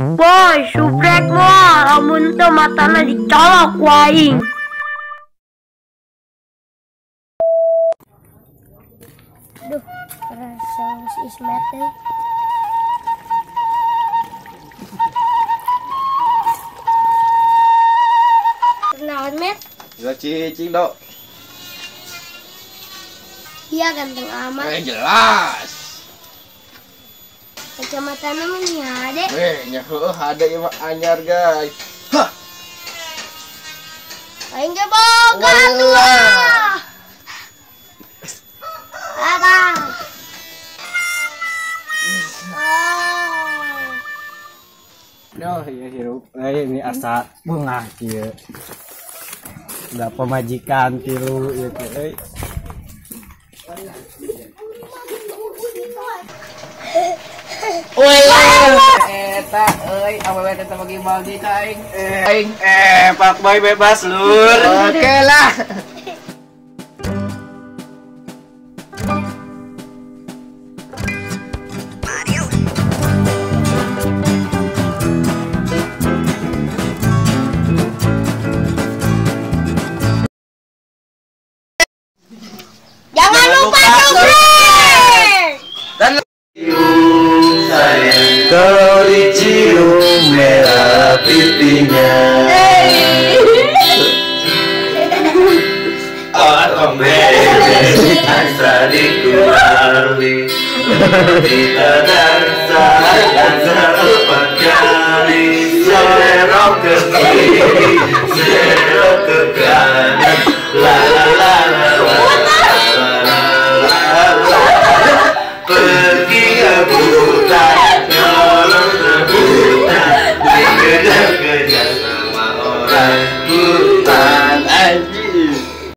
Boy, subrek moal lamun teu matana dicolok ku aing. Duh, rasa si Ismet euy. Kenaon, Met? Ya cicing, Dok. Iya, ganteng amat. Jelas. Kacamatana mah nih hade. Nya heueuh hade ieu mah anyar, guys. Hah. Aing ge boga tuh. Abang. Oh. Duh, ieu hirup euy ini asa beungah kieu. Da pamajikan tilu ieu teh euy. Woi, eta euy awewe teh bagi-bagi ka aing. Aing Pak Boy bebas lur. Oke lah. Jangan lupa subscribe dan sayang kalau dicium merah pipinya. Oh, baby, asa dikuali kita dansa dansa empat kali, serok ke kiri, serok ke kanan, la la la la la. Pergi ke hutan, nyolong rebutan, dikejar-kejar sama orang hutan.